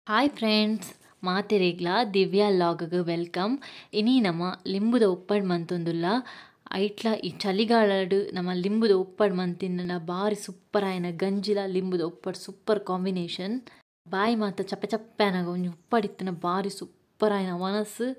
Hi friends, ಮಾತೆರೆಗ್ಲ ದಿವ್ಯಾ ಲಾಗ್ಗೆ welcome. ಇನಿ ನಮ್ಮ ಲಿಂಬುದ ಉಪ್ಪಡ್ ಮಂತೊಂದುಲ್ಲ. ಐಟ್ಲ ಈ ಚಳಿಗಾಲಡು ನಮ್ಮ ಲಿಂಬುದ ಉಪ್ಪಡ್ ಮಂತಿನ ಬಾರಿ ಸೂಪರ್ ಆಯಿನ ಗಂಜಿಲ ಲಿಂಬುದ ಉಪ್ಪಡ್ ಸೂಪರ್ ಕಾಂಬಿನೇಷನ್. ಬಾಯಿ ಮಾತ ಚಪ್ಪೆ ಚಪ್ಪೆ ಆನಗ ಒಂಜಿ ಉಪ್ಪಡ್ ಇತ್ತಿನ ಬಾರಿ ಸೂಪರ್ ಆಯಿನ ಮನಸ್ಸು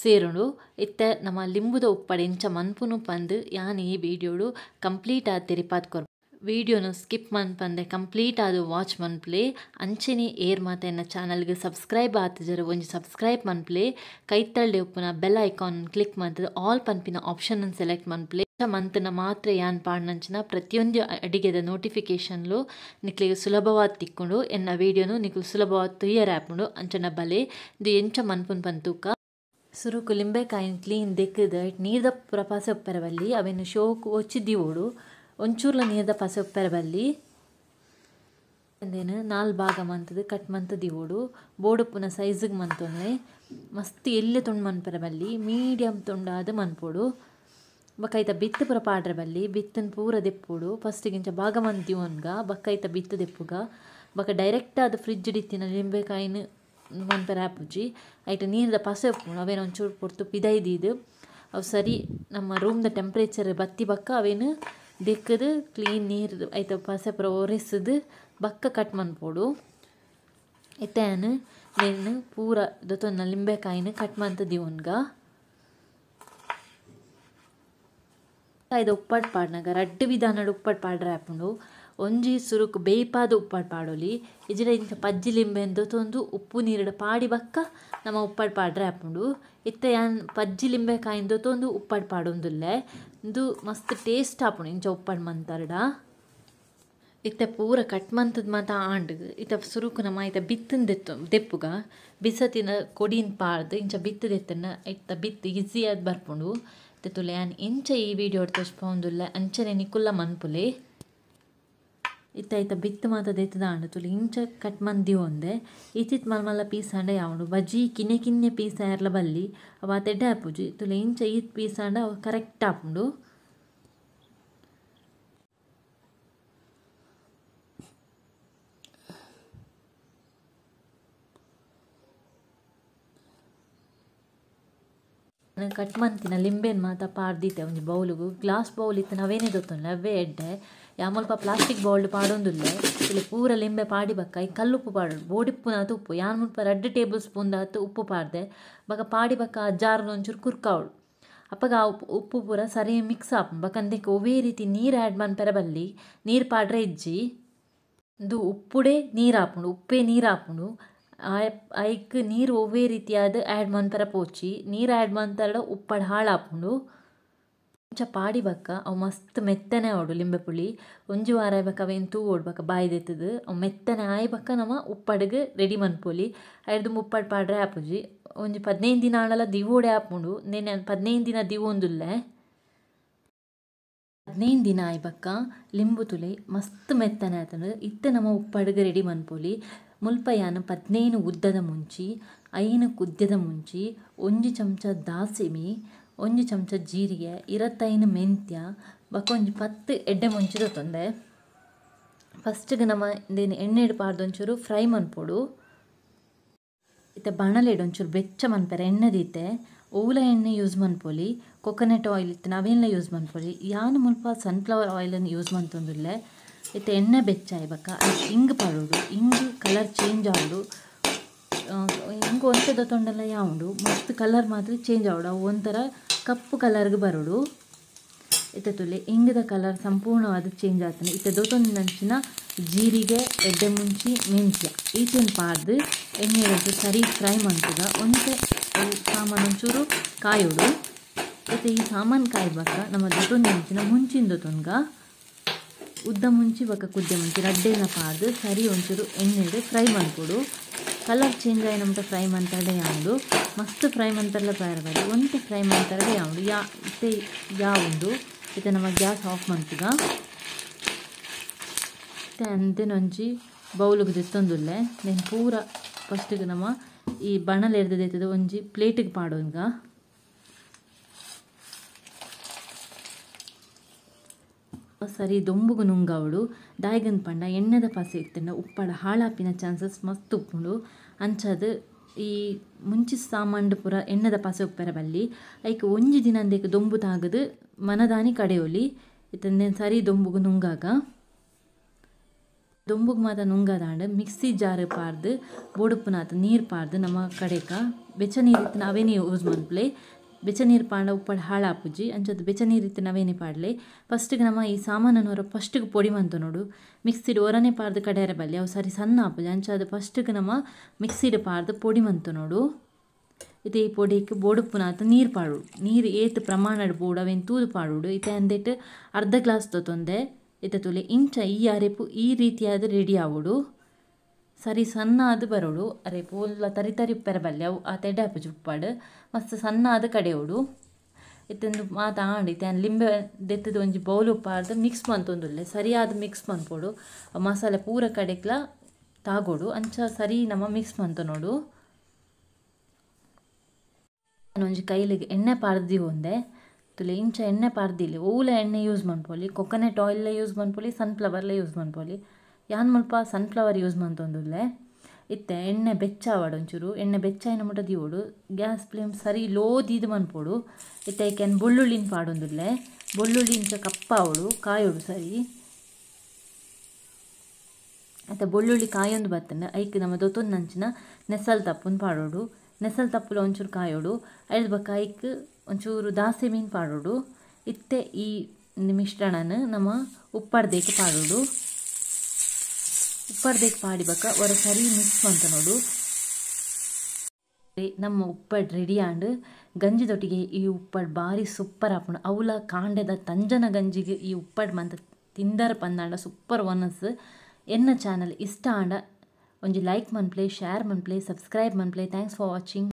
ಸೇರುಂಡು. ಇತ್ತೆ ನಮ್ಮ ಲಿಂಬುದ ಉಪ್ಪಡ್ ಎಂಚ ಮನ್ಪುನು ಪಂದ್ ಯಾನ್ ಈ ವಿಡಿಯೋಡು ಕಂಪ್ಲೀಟ್ ಆದ್ ತೆರಿಪಾದ್ ಕೊರ್ಪೆ. ವಿಡಿಯೋನು ಸ್ಕಿಪ್ ಮನ್ಪಂದೆ ಕಂಪ್ಲೀಟ್ ಆದ್ ವಾಚ್ ಮನ್ಪ್ಲೆ. ಅಂಚನೆ ಏರ್ ಮಾತ ಎನ್ನ ಚಾನಲ್ಗೆ ಸಬ್ಸ್ಕ್ರೈಬ್ ಆತಜರ ಒಂಜಿ ಸಬ್ಸ್ಕ್ರೈಬ್ ಮನ್ಪ್ಲೆ. ಕೈತಲ್ಡೆ ಉಪ್ಪುನ ಬೆಲ್ ಐಕಾನ್ ಕ್ಲಿಕ್ ಮಲ್ತುದು ಆಲ್ ಪನ್ಪಿನ ಆಪ್ಷನ್ ಸೆಲೆಕ್ಟ್ ಮನ್ಪ್ಲೆ. ಮಂತನ ಮಾತ್ರ ಯಾನ್ ಪಾಡ್ನಂಚಿನ ಪ್ರತಿಯೊಂದು ಅಡಿಗೆದ ನೋಟಿಫಿಕೇಶನ್ಲು ನಿಕ್ಲೆಗ್ ಸುಲಭವಾದ್ ತಿಕ್ಕುಂಡು. ಎನ್ನ ವಿಡಿಯೋನು ನಿಕುಲು ಸುಲಭವಾದ್ ತುಯ್ಯರೆ ಆಪುಂಡು. ಅಂಚನ ಬಲೆ ಇಂದು ಎಂಚ ಮನ್ಪುನು ಪಂದ್ ತೂಕ. ಸುರುಕು ಲಿಂಬೆಕಾಯಿನ್ ಕ್ಲೀನ್ ದೆಕ್ಕುದು ಐಟ್ ನೀರ್ದ ಪೂರ ಪಸೆ ಉಪ್ಪೆರೆ ಬಲ್ಲಿ. ಅವೆನ್ ಶೋಕು ಒಚ್ಚಿ ದೀವೊಡು. ಒಂಚೂರ್ಲ ನೀರ್ದ ಪಸೆ ಉಪ್ಪೆರೆ ಬಲ್ಲಿ. ಅಂದೇನು ನಾಲ್ ಭಾಗ ಮಂತುದು ಕಟ್ ಮಂತು ದೀವೊಡು. ಬೋಡುಪ್ಪುನ ಸೈಜ್ಗೆ ಮಂತೊನ್ಲೆ. ಮಸ್ತ್ ಎಲ್ಯ ತುಂಡು ಮನ್ಪೆರೆ ಬಲ್ಲಿ, ಮೀಡಿಯಂ ತುಂಡಾದ್ ಮನ್ಪೊಡು. ಬೊಕ್ಕ ಐತ ಬಿತ್ತು ಪೂರ ಪಾಡ್ರೆ ಬಲ್ಲಿ, ಬಿತ್ತನ್ ಪೂರ ದೆಪ್ಪೊಡು. ಫಸ್ಟಿಗೆ ಇಂಚ ಭಾಗ ಮಂತ್ ದೀವೊನ್ಗ ಬೊಕ್ಕ ಐತ ಬಿತ್ತು ದೆಪ್ಪುಗ. ಬೊಕ್ಕ ಡೈರೆಕ್ಟ್ ಆದ್ ಫ್ರಿಜ್ ಇತ್ತಿನ ಲಿಂಬೆಕಾಯಿನ್ ಮನ್ಪೆರೆ ಆಪುಜಿ. ಐಟ್ ನೀರ್ದ ಪಸೆ ಉಪ್ಪುಂಡು. ಅವೇನು ಒಂಚೂರು ಪೊರ್ತು ಪಿದೈ ದೀದ್ ಅವು ಸರಿ ನಮ್ಮ ರೂಮ್ದ ಟೆಂಪ್ರೇಚರ್ ಬತ್ತಿ ಬೊಕ್ಕ ಅವೇನು ದೆಕ್ಕುದು ಕ್ಲೀನ್ ನೀರು ಐತ ಪಸೆ ಪೂರ ಒರೆಸುದು ಬೊಕ್ಕ ಕಟ್ ಮನ್ಪೊಡು. ಇತ್ತೆ ಯಾನ್ ನೆನ್ ಪೂರ ದೊತ್ತೊನ್ನ ಲಿಂಬೆಕಾಯಿನ್ ಕಟ್ ಮಂತ್ ದೀವೊನ್ಗ. ಐದ ಉಪ್ಪಡ್ ಪಾಡ್ನಗ ರಡ್ಡ್ ವಿಧಾನಡ್ ಉಪ್ಪಡ್ ಪಾಡ್ರೆ ಆಪುಂಡು. ಒಂಜಿ ಸುರುಕು ಬೇಯ್ಪಾದ್ ಉಪ್ಪಡ್ ಪಾಡೊಲಿ, ಇಜ್ಜಿಡ ಇಂಚ ಪಜ್ಜಿ ಲಿಂಬೆನ್ ದೊತ್ತೊಂದು ಉಪ್ಪು ನೀರುಡು ಪಾಡಿ ಬೊಕ್ಕ ನಮ ಉಪ್ಪಡ್ ಪಾಡ್ರೆ ಆಪುಂಡು. ಇತ್ತೆ ಯಾನ್ ಪಜ್ಜಿ ಲಿಂಬೆಕಾಯಿನ್ ದೊತ್ತೊಂದು ಉಪ್ಪಡ್ ಪಾಡೊಂದುಲ್ಲೆ. ಇಂದು ಮಸ್ತ್ ಟೇಸ್ಟ್ ಆಪುಂಡು ಇಂಚ ಉಪ್ಪಡ್ ಮಂತರ್ಡ. ಇತ್ತೆ ಪೂರ ಕಟ್ ಮಂತುದು ಮಾತ ಆಂಡ್. ಇತ್ತೆ ಸುರುಕು ನಮ ಐತ ಬಿತ್ತನ್ ದೆಪ್ಪುಗ. ಬಿಸತಿನ ಕೊಡಿನ್ ಪಾಡ್ದು ಇಂಚ ಬಿತ್ತು ದೆತ್ತುಂಡ ಐತ ಬಿತ್ತು ಈಸಿ ಆದ್ ಬರ್ಪುಂಡು. ಇತ್ತೆ ತೂಲೆ ಯಾನ್ ಇಂಚ ಈ ವಿಡಿಯೋಡ್ ತೋಜ್ಪಾವೊಂದುಲ್ಲೆ ಅಂಚನೆ ನಿಕುಲ್ಲ ಮನ್ಪುಲೆ. ಇತ್ತೆ ಐತ ಬಿತ್ತು ಮಾತ ದೆತ್ತುದಾಂಡ್ ತೂಲೆ ಇಂಚ ಕಟ್ ಮಂತ್ ದೀವೊಂದೆ. ಈತಿತ್ ಮಲ್ಲ ಮಲ್ಲ ಪೀಸ್ ಆಂಡ ಯಾವುಂಡು. ಬಜಿ ಕಿನ್ಯ ಕಿನ್ಯ ಪೀಸ್ ಆಯರ್ಲ ಬಲ್ಲಿ, ಅವು ಆತ್ ಎಡ್ಡೆ ಆಪುಜಿ. ತೂಲೆ ಇಂಚ ಈತ್ ಪೀಸ್ ಆಂಡ ಅವು ಕರೆಕ್ಟ್ ಆಪುಂಡು. ಕಟ್ ಮಂತಿನ ಲಿಂಬೆನ್ ಮಾತ ಪಾಡ್ದೀತೆ ಒಂಜಿ ಬೌಲುಗು. ಗ್ಲಾಸ್ ಬೌಲ್ ಇತ್ತಿನ ಅವೇನೇ ದೊತ್ತೊನ್ಲೆ, ಅವೇ ಎಡ್ಡೆ. ಯಾ ಮುಲ್ಪ ಪ್ಲಾಸ್ಟಿಕ್ ಬೌಲ್ಡ್ ಪಾಡೊಂದುಲ್ಲೆ. ಇಲ್ಲಿ ಪೂರ ಲಿಂಬೆ ಪಾಡಿ ಬೊಕ್ಕ ಐಕ್ ಕಲ್ಲುಪ್ಪು ಪಾಡೊಡು. ಬೋಡಿಪ್ಪುನಾತ್ ಉಪ್ಪು. ಯಾನ್ ಮುಲ್ಪ 2 ಟೇಬಲ್ ಸ್ಪೂನ್ ದಾತ್ ಉಪ್ಪು ಪಾಡ್ದೆ. ಬೊಕ್ಕ ಪಾಡಿ ಬೊಕ್ಕ ಆ ಜಾರ್ನ್ ಒಂಚೂರು ಕುರ್ಕಾವೊಡು. ಅಪಗ ಆ ಉಪ್ಪು ಪೂರ ಸರಿ ಮಿಕ್ಸ್ ಆಪುಂಡು. ಬೊಕ್ಕ ಅಂದೆಕ್ ಒವ್ವೇ ರೀತಿ ನೀರು ಆ್ಯಡ್ ಮನ್ಪೆರೆ ಬಲ್ಲಿ, ನೀರು ಪಾಡ್ರೆ ಇಜ್ಜಿ. ಇಂದು ಉಪ್ಪುಡೇ ನೀರು ಆಪುಂಡು, ಉಪ್ಪೇ ನೀರು ಆಪುಂಡು. ಐಕ್ ನೀರು ಒವ್ವೇ ರೀತಿಯಾದ ಆ್ಯಡ್ ಮನ್ಪೆರೆ ಪೋಚಿ. ನೀರು ಆ್ಯಡ್ ಮಂತರ್ಡ ಉಪ್ಪಡ್ ಹಾಳಾಪುಂಡು. ಇಂಚ ಪಾಡಿ ಬೊಕ್ಕ ಅವು ಮಸ್ತ್ ಮೆತ್ತನೆ ಆವೊಡು ಲಿಂಬೆ ಪುಳಿ. ಒಂಜಿ ವಾರ ಆಯಿ ಬೊಕ್ಕ ಅವೇನು ತೂವೊಡು. ಬೊಕ್ಕ ಬಾಯಿ ದೆತ್ತುದು ಅವು ಮೆತ್ತನೆ ಆಯಿ ಬೊಕ್ಕ ನಮ ಉಪ್ಪಡ್ಗ್ ರೆಡಿ ಮನ್ಪೊಲಿ. ಐರ್ದ್ ಉಪ್ಪಡ್ ಪಾಡ್ರೆ ಆಪುಜಿ. ಒಂಜಿ 15 ದಿನ ಆಂಡಲ ದಿವೊಡೆ ಆಪುಂಡು. ನೆನ್ ಯಾನ್ 15 ದಿನ ದಿವೊಂದುಲ್ಲೆ. 15 ದಿನ ಆಯಿ ಬೊಕ್ಕ ಲಿಂಬು ತುಲೆ ಮಸ್ತ್ ಮೆತ್ತನೆ ಆತುಂಡು. ಇತ್ತೆ ನಮ ಉಪ್ಪಡ್ಗ್ ರೆಡಿ ಮನ್ಪೊಲಿ. ಮುಲ್ಪ ಯಾನ್ 15 ಉದ್ದದ ಮುಂಚಿ, 5 ಕುದ್ಯದ ಮುಂಚಿ, 1 ಚಮಚ ದಾಸಿಮಿ, 1 ಚಮಚ ಜೀರಿಗೆ, 25 ಮೆಂತ್ಯ, ಬೊಕ್ಕ ಒಂಜಿ 10 ಎಡ್ಡೆ ಮುಂಚಿ ದೊತ್ತೊಂದೆ. ಫಸ್ಟ್ಗೆ ನಮ ಇಂದೇನು ಎಣ್ಣೆಡ್ ಪಾಡ್ದು ಒಂಚೂರು ಫ್ರೈ ಮನ್ಪೊಡು. ಇತ್ತೆ ಬಾಣಲೆಡ್ ಒಂಚೂರು ಬೆಚ್ಚ ಮನ್ಪೆರೆ ಎಣ್ಣೆ ದೀತೆ. ಓಲ ಎಣ್ಣೆ ಯೂಸ್ ಮನ್ಪೊಲಿ, ಕೊಕೊನಟ್ ಆಯಿಲ್ ಇತ್ತಿನ ಅವೇನ್ಲ ಯೂಸ್ ಮನ್ಪೊಲಿ. ಯಾನ್ ಮುಲ್ಪ ಸನ್ಫ್ಲವರ್ ಆಯಿಲನ್ನು ಯೂಸ್ ಮಂತೊಂದುಲ್ಲೆ. ಇತ್ತೆ ಎಣ್ಣೆ ಬೆಚ್ಚ ಆಯಿ ಬೊಕ್ಕ ಐಕ್ ಇಂಗ್ ಪಾಡೊಡು. ಇಂಗ್ ಕಲರ್ ಚೇಂಜ್ ಆವೊಡು. ಇಂಗ್ ಒಂತೆ ದೊತ್ತೊಂಡಲ ಯಾವುಂಡು, ಮಸ್ತ್ ಕಲರ್ ಮಾತ್ರ ಚೇಂಜ್ ಆವೊಡು. ಅವು ಒಂಥರ ಕಪ್ಪು ಕಲರ್ಗೆ ಬರೊಡು. ಇತ್ತೆ ತುಲೆ ಇಂಗ್ದ ಕಲರ್ ಸಂಪೂರ್ಣವಾದ ಚೇಂಜ್ ಆತುಂಡು. ಇತ್ತೆ ದೊತ್ತೊಂದಿನಂಚಿನ ಜೀರಿಗೆ, ಎಡ್ಡೆ ಮುಂಚಿ, ಮೆಂತ್ಯ ಈತೆನ್ ಪಾಡ್ದು ಎಣ್ಣೆ ಸರಿ ಫ್ರೈ ಮಂತುಗ. ಒಂತೆ ಸಾಮಾನು ಒಂಚೂರು ಕಾಯೋಡು. ಇತ್ತೆ ಈ ಸಾಮಾನು ಕಾಯಿ ಬೊಕ್ಕ ನಮ್ಮ ದೊತ್ತೊಂದಿನಂಚಿನ ಮುಂಚಿನ ದೊತ್ತೊನ್ಗ. ಉದ್ದ ಮುಂಚಿ ಬೊಕ್ಕ ಕುದ್ದೆ ಮುಂಚಿ ರಡ್ಡೆನ ಪಾಡ್ದು ಸರಿ ಒಂಚೂರು ಎಣ್ಣೆಡ್ ಫ್ರೈ ಮನ್ಪೊಡು. ಕಲರ್ ಚೇಂಜ್ ಆಯಿನ ಮುಟ ಫ್ರೈ ಮಂತರ್ಡ ಯಾವುಂಡು. ಮಸ್ತ್ ಫ್ರೈ ಮಂತರ್ಲ ಬರಬಾರ್ದು, ಒಂತೆ ಫ್ರೈ ಮಂತರ್ಡ ಯಾವುಂಡು. ಇತ್ತೆ ಯಾವುಂಡು. ಇತ್ತೆ ನಮ್ಮ ಗ್ಯಾಸ್ ಆಫ್ ಮನ್ಪುಗ. ಇತ್ತೆ ಅಂತೆನೊಂಜಿ ಬೌಲುಗು ದೆತ್ತೊಂದುಲ್ಲೆ. ನೆನ್ ಪೂರ ಫಸ್ಟಿಗೆ ನಮ್ಮ ಈ ಬಾಣಲೆ ಎರ್ದ್ ದೆತ್ತುದು ಒಂಜಿ ಪ್ಲೇಟಿಗೆ ಪಾಡೊನ್ಗ. ಸರಿ ದೊಂಬುಗು ನುಂಗಾವೊಡು. ದಾಯೆಗಂದ್ ಪಂಡ ಎಣ್ಣೆದ ಪಸೆ ಇತ್ತುಂಡ ಉಪ್ಪಡ ಹಾಳಾಪಿನ ಚಾನ್ಸಸ್ ಮಸ್ತ್ ಉಪ್ಪುಂಡು. ಅಂಚಾದ್ ಈ ಮುಂಚಿ ಸಾಮಾನು ಪೂರ ಎಣ್ಣೆದ ಪಸೆ ಉಪ್ಪೆರೆ ಬಲ್ಲಿ ಐಕ್ ಒಂಜಿ ದಿನ ಅಂದೇಕ್ ದೊಂಬು ತಾಗದು ಮನದಾನಿ ಕಡೆಯೊಲಿ ಇತ್ತಂದೆ ಸರಿ ದೊಂಬುಗು ನುಂಗಾಗ ದೊಂಬುಗು ಮಾತ ನುಂಗಾದಾಂಡ ಮಿಕ್ಸಿ ಜಾರ್ ಪಾರ್ದು ಬೋಡುಪ್ಪುನಾತ ನೀರು ಪಾರ್ದು ನಮ್ಮ ಕಡೆಕ ಬೆಚ್ಚ ನೀರು ಇತ್ತಿನ ಅವೇನೇ ಯೂಸ್ ಮನ್ಪುಲೆ ಬೆಚ್ಚ ನೀರು ಪಾಂಡ ಉಪ್ಪಡ್ ಹಾಳಾಪುಜಿ ಅಂಚದ ಬೆಚ್ಚ ನೀರು ಇತ್ತಿನ ಅವೇನೇ ಪಾಡ್ಲೆ ಫಸ್ಟಿಗೆ ನಮ್ಮ ಈ ಸಾಮಾನನ್ನು ಫಸ್ಟಿಗೆ ಪೊಡಿ ಮಂತ ನೋಡು ಮಿಕ್ಸಿಡ್ ಒರನೆ ಪಾರ್ದು ಕಡೆಯರ ಬಲ್ಲಿ ಅವು ಸರಿ ಸಣ್ಣ ಆಪುಜಿ ಅಂಚಾದ ಫಸ್ಟಿಗೆ ನಮ್ಮ ಮಿಕ್ಸಿಡ್ ಪಾರ್ದು ಪೊಡಿ ಮಂತ ನೋಡು ಇತ್ತೆ ಈ ಪೊಡಿಕ್ ಬೋಡುಪ್ಪುನಾತ ನೀರು ಪಾಡು ನೀರು ಏತ್ ಪ್ರಮಾಣಡ್ ಬೋಡು ಅವೇನು ತೂದು ಪಾಡೋಡು ಇತ್ತೆ ಅಂದೆಟ್ ಅರ್ಧ ಗ್ಲಾಸ್ ತೊಂದೆ ಇತ್ತೆ ತುಲೆ ಇಂಚ ಈ ಅರೆಪು ಈ ರೀತಿಯಾದ ರೆಡಿ ಆವೋಡು ಸರಿ ಸಣ್ಣ ಆದ್ ಬರೋಡು ಅರೆಪು ಒಲ್ಲ ತರಿ ತರಿ ಉಪ್ಪೆರ ಬಲ್ಲಿ ಅವು ಆ ತೆಡ್ಡೆ ಆಪುಜಿ ಉಪ್ಪಾಡು ಮಸ್ತ್ ಸಣ್ಣ ಆದ್ ಕಡೆಯೋಡು ಇತ್ತೊಂದು ಮಾತ ಆಂಡ್ ಇತ್ತೆ ಲಿಂಬೆ ದೆತ್ತದ ಒಂಜಿ ಬೌಲ್ ಉಪ್ಪಾರ್ದು ಮಿಕ್ಸ್ ಮಂತೊಂದುಲ್ಲೆ ಸರಿಯಾದ ಮಿಕ್ಸ್ ಮನ್ಪೊಡು ಮಸಾಲೆ ಪೂರ ಕಡೆಕ್ಲ ತಾಗೋಡು ಅಂಚ ಸರಿ ನಮ್ಮ ಮಿಕ್ಸ್ ಮಂತ ನೋಡು ಒಂಜಿ ಕೈಲಿಗೆ ಎಣ್ಣೆ ಪಾರ್ದಿ ಒಂದೆ ತುಲೆ ಇಂಚ ಎಣ್ಣೆ ಪಾರ್ದಿಲ್ಲ ಓಲ ಎಣ್ಣೆ ಯೂಸ್ ಮನ್ಪೊಲಿ ಕೊಕೊನಟ್ ಆಯಿಲ್ ಯೂಸ್ ಮನ್ಪೊಲಿ ಸನ್ಫ್ಲವರ್ಲ ಯೂಸ್ ಮನ್ಪೊಲಿ ಯಾನ್ ಮುಲ್ಪ ಸನ್ಫ್ಲವರ್ ಯೂಸ್ ಮಂತೊಂದುಲ್ಲೆ ಇತ್ತೆ ಎಣ್ಣೆ ಬೆಚ್ಚ ಆವಡ್ ಒಂಚೂರು ಎಣ್ಣೆ ಬೆಚ್ಚಾಯಿನ ಮುಟ ದೀವೊಡು ಗ್ಯಾಸ್ ಫ್ಲೇಮ್ ಸರಿ ಲೋ ದೀದ್ ಮನ್ಪೊಡು ಇತ್ತೆ ಐಕೆನ್ ಬೊಳ್ಳುಳ್ಳಿನ ಪಾಡೊಂದುಲ್ಲೆ ಬೊಳ್ಳುಳ್ಳಿ ಇಂಚ ಕಪ್ಪಾವೊಡು ಕಾಯೋಡು ಸರಿ ಅತ್ತ ಬೊಳ್ಳುಳ್ಳಿ ಕಾಯೊಂದು ಬತ್ತಂಡ ಐಕ್ ನಮ್ಮ ದೊತ್ತೊಂದು ನೆಸಲ್ ತಪ್ಪುನ್ ಪಾಡೋಡು ನೆಸಲ್ ತಪ್ಪುಲ ಒಂಚೂರು ಕಾಯೋಡು ಐದು ಬೊಕ್ಕ ಐಕ್ ಒಂಚೂರು ದಾಸೆ ಮೀನು ಪಾಡೋಡು ಇತ್ತೆ ಈ ಮಿಶ್ರಣನ ನಮ್ಮ ಉಪ್ಪಡ್ದೇಕ್ ಪಾಡೋಡು ಉಪ್ಪಡ್ದೇಕ್ ಪಾಡಿ ಬೊಕ್ಕ ಒರ ಸರಿ ಮಿಕ್ಸ್ ಮಂತ ನೋಡು ನಮ್ಮ ಉಪ್ಪಡ್ ರೆಡಿ ಆಂಡ್ ಗಂಜಿದೊಟ್ಟಿಗೆ ಈ ಉಪ್ಪಡ್ ಬಾರಿ ಸೂಪರ್ ಆಪುಂಡು ಅವುಲ ಕಾಂಡೆದ ತಂಜನ ಗಂಜಿಗೆ ಈ ಉಪ್ಪಡ್ ಮಂತ ತಿಂದರ ಪಂದಾಂಡ ಸೂಪರ್ ಒನಸ್ ಎನ್ನ ಚಾನಲ್ ಇಷ್ಟ ಆಂಡ ಒಂಜಿ ಲೈಕ್ ಮನ್ಪ್ಲೆ ಶೇರ್ ಮನ್ಪ್ಲೆ ಸಬ್ಸ್ಕ್ರೈಬ್ ಮನ್ಪ್ಲೆ. Thanks for watching.